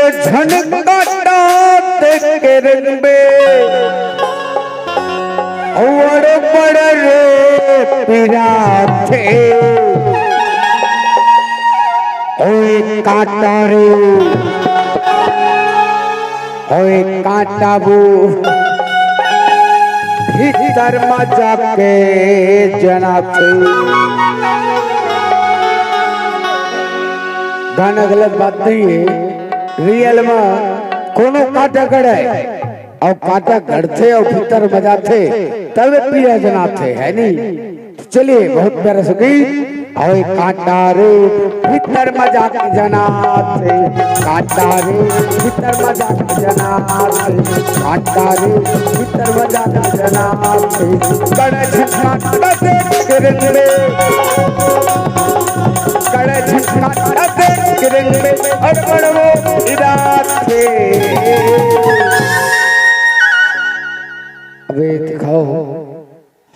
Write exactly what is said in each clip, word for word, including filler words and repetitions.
झन काटा ते के रंग में, अउ अड़ बड़ रे पिराथे। ओए काटा रे, ओए काटा वो, भीतर मा जाके जनाथे। गाना गलत बात नहीं है, रियल मा कोनो काटा गड़े अउ काटा गड़थे अउ भीतर मा जाथे, तबे पीरा जनाथे, है नी? तो चलिए, बहुत प्यारा सा गीत। अउ काटा रे भीतर मा जाके जनाथे, काटा रे भीतर मा जाके जनाथे, काटा रे भीतर मा जाके जनाथे। कड़े झटका देख के रंग में, कड़े झटका देख के रंग में, अड़ बड़ वो इराथे। अबे दिखाओ,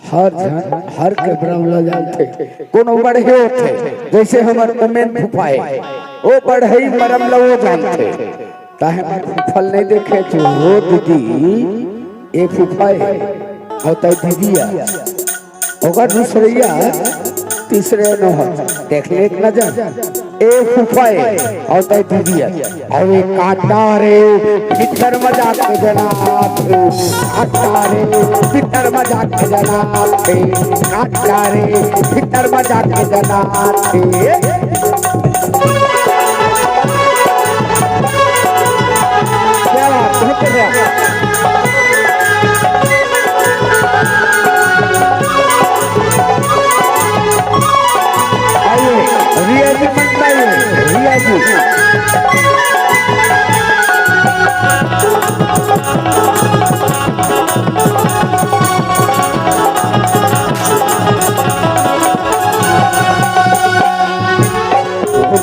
हर झन हर के भरम ल जानथे। कोनो बढ़े होथे, जैसे हमर उमेन फुफाए, वो बढ़ई मरम ल वो जानथे। ताहे मैं फुफल नहीं देखे तू हो दीदी, ये फुफाए, होता दीदी आ, ओकर दूसरैया, तीसरे नोहर, देख ले एक नजर। ए फुफाए, अउ तै दीदिया। अउ ए काटा रे, भीतर मा जाके जनाथे। काटा रे, भीतर मा जाके जनाथे। काटा रे, भीतर मा जाके जनाथे। क्या बात, बहुत बढ़िया। आइए, रिया जी मंच पे आइए, रिया जी।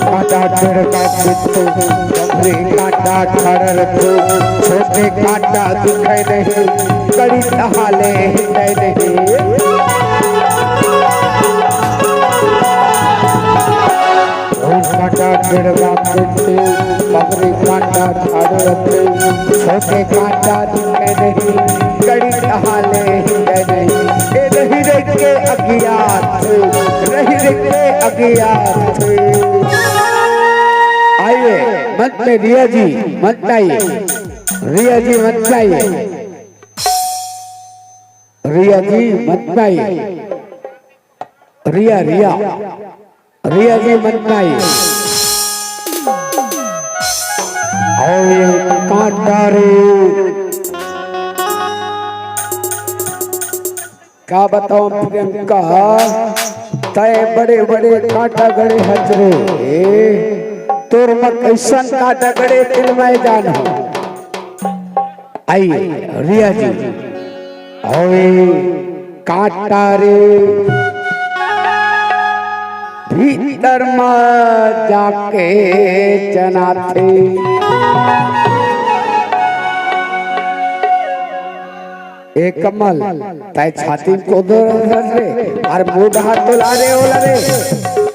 काटा टेढ़ का कुत्तो, बकरी काटा ठाड़र को, छोटे काटा दिखे नहीं, कड़ी तहाले हिंदे नहीं। ओ काटा टेढ़ का कुत्तो, बकरी काटा ठाड़र को, छोटे काटा दिखे नहीं, कड़ी तहाले हिंदे नहीं। ए रही रही के अज्ञात, रही रही के अज्ञात। आइए, मंच में रिया जी, मंच में आइए। रिया जी, मंच में आइए। रिया जी, मंच में आइए। रिया, रिया। रिया जी, मंच में आइए। अउ ए काटा रे। का बताओ प्रियंका, तय बड़े बड़े काटा गड़े हच रे, तोर म कैसन काटा गड़े, तिल मैं जानहूं। आई रिया जी, अउ ए काटा रे, भीतर म जाके जनाथे। ए कमल, तय छाती को दो रस रे, अउ मुंह डहर तो ला रे ओला रे।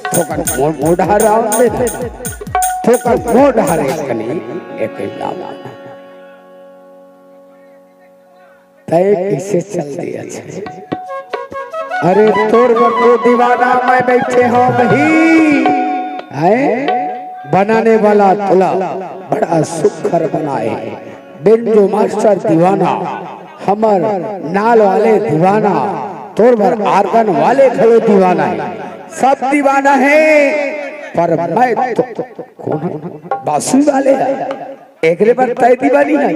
थोकन मोर मुंह डहर राउंड दे। थोकन मोर डहर एक कनी, एक लावा। तय कैसे चल दिया छे? अरे तोर बर तो दीवाना मैं बैठे हंव भाई। हैं? बनाने वाला तोला बड़ा सुघर बनाए। बेंजो मास्टर दीवाना, हमर नाल वाले दीवाना, तोर बर आर्गन वाले घलो दीवाना हे। सब दीवाना हे, पर मैं तो कोन बांसुरी वाले हे। एकरे बर तय दीवानी हे।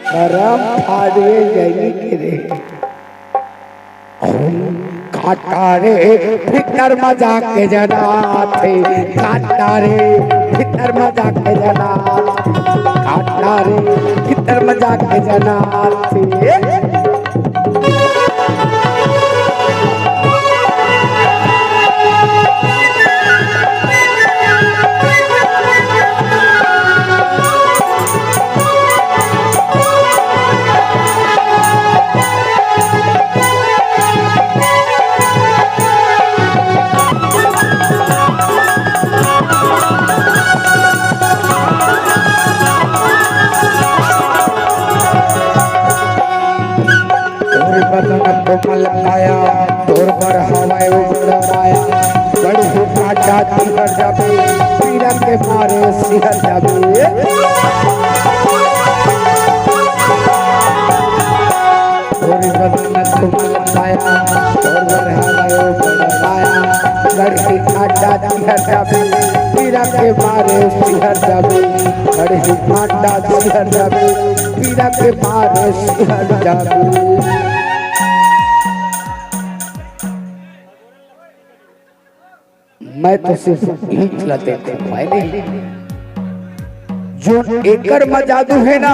करम फाड़े जइनी के रे। काटा रे, भीतर म जाके जनाथे। काटा रे, भीतर म जाके जनाथे। काटा रे, भीतर म जाके जनाथे। मलकाया, तोर बर हवय ओ बड़ माया, गढ़ही कांटा चिहर जाबे, पीरा के मारे सिहर जाबे। तोर बदन कोमल काया, तोर बर हवय ओ बड़ माया, गढ़ही कांटा चिहर जाबे, पीरा के मारे सिहर जाबे, गढ़ही कांटा चिहर जाबे, पीरा के मारे सिहर जाबे। मैं तो सिर्फ ईंट ला देखूं, है नहीं? जो एकर में जादू है ना,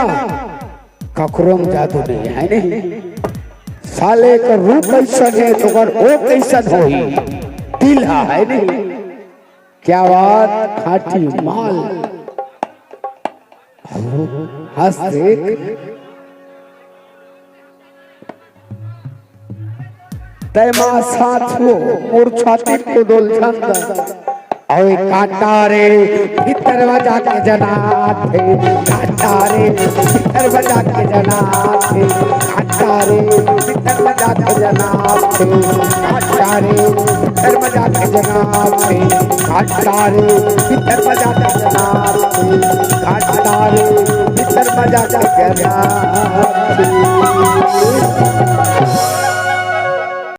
ककरो में जादू नहीं है, नहीं? साले का रूप कैसन है, तो ओकर ओ कैसन होही? दिल हा, है नहीं? क्या बात, खाटी माल। हंस देख। तय मा साथ हो, मोर छाती को डोल छंद। अवे कांटा रे, भीतर बजा के जनाथे। कांटा रे, भीतर बजा के जनाथे। कांटा रे, भीतर बजा के जनाथे। कांटा रे, भीतर बजा के जनाथे। कांटा रे, भीतर बजा के जनाथे। कांटा रे, भीतर बजा के जनाथे।